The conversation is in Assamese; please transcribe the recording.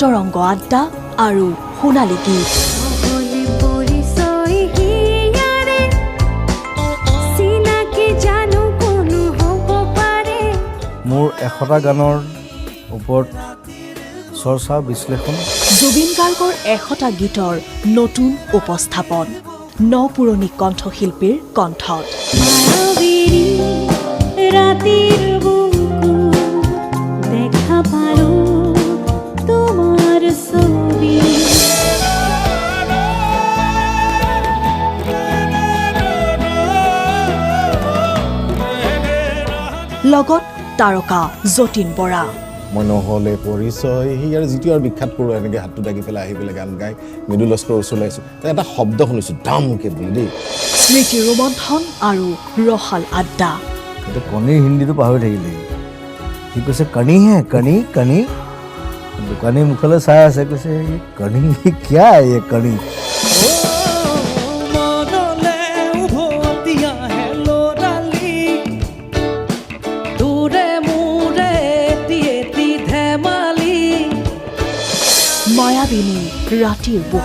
তৰংগ আড্ডা আৰু সোণালী গীত। নহ'লে পৰিচয় হিয়াৰে, চিনাকি জানো কোনো হ'ব পাৰে? মোৰ 100টা গানৰ ওপৰত চৰ্চা, বিশ্লেষণ। জুবিন গাৰ্গৰ 100টা গীতৰ নতুন উপস্থাপন, ন পুৰণি কণ্ঠশিল্পীৰ কণ্ঠত। মায়াবিনী ৰাতিৰ বুকুত দেখা পালো তোমাৰ ছবি। লগত তাৰকা যতীন বৰা। মই নহ'লে পৰিচয় হিয়াৰ যিটো আৰু বিখ্যাত কৰোঁ, এনেকৈ হাতটো দাঙি পেলাই আহি পেলাই গান গাই মৃদু লস্কৰৰ ওচৰলৈ আহিছোঁ। তাত এটা শব্দ শুনিছোঁ দামকৈ বুলি দেই। স্মৃতি ৰোমন্থন আৰু ৰসাল আড্ডা। এতিয়া কণীৰ হিন্দীটো পাহৰি থাকিলে। সি কৈছে, "कणी है, कणी, कणी।" দোকানী মুখলৈ চাই আছে, কৈছে, "ये कणी क्या है, ये कणी?" মনলে উভতি আহে ল'ৰালি, তোৰে মোৰে এটি এটি ধেমালি। মায়াবিনী ৰাতিৰ বুকুত।